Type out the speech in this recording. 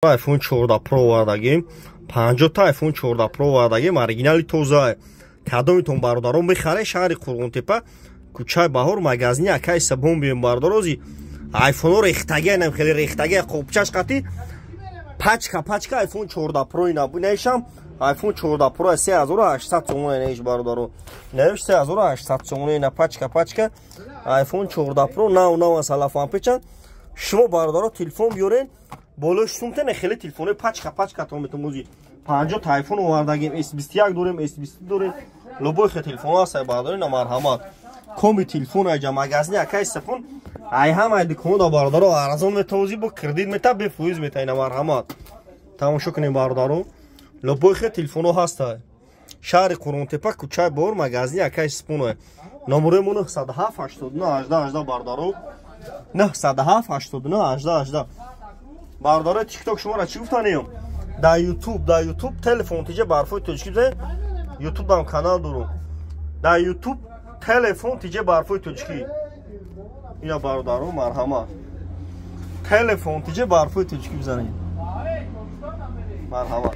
iPhone 14 Pro овардагим, 50 та iPhone 14 Pro овардагим, оригинали тоза. Кадомитон, бародарон, мехаре, шаҳри Қурғонтепа, кӯчаи Баҳор, магазини акаи Сабон бием, бародарози. Айфонҳо рехтагианам, хеле рехтагия, қопчаш қати, пачка пачка iPhone 14 Pro. Ина наишам iPhone 14 Pro 3800 сомон наиш, бародаро, наиш 3800 сомон. Ина пачка пачка iPhone 14 Pro, нав нав, салафан печан. Шумо, бародаро, телефон биёрен, болои сумтене хеле телефонои пачка пачка то метумузи. 50 та iPhone овардагим, S21 дорем, S20 дорем, любой хе телефон ҳаст, бародаро. Ина, марҳамат, коми телефон айҷа, магазини акаи Сафон ай ҳамаи дуконода, бародаро, арзон метавози, бо кредит мета, бефоиз мета. Ина, марҳамат, тамошо кунем, бародаро, любой хе телефоно ҳаста. Шаҳри Қурғонтепа, кӯчаи Бор, магазини акаи Сипон. Номерои мо 907 89 18 18, бародаро, 907 89 18 18. Бародарои Тикток, шуморо чӣ гуфтанем? Дар Ютуб Телефон тиҷа барфои тоҷикӣ бизанед, Ютубам канал дорум. Дар Ютуб Телефон тиҷа барфои тоҷикӣ. Ина, бародаро, марҳамат, Телефон тиҷа барфои тоҷикӣ бизанед, марҳамат.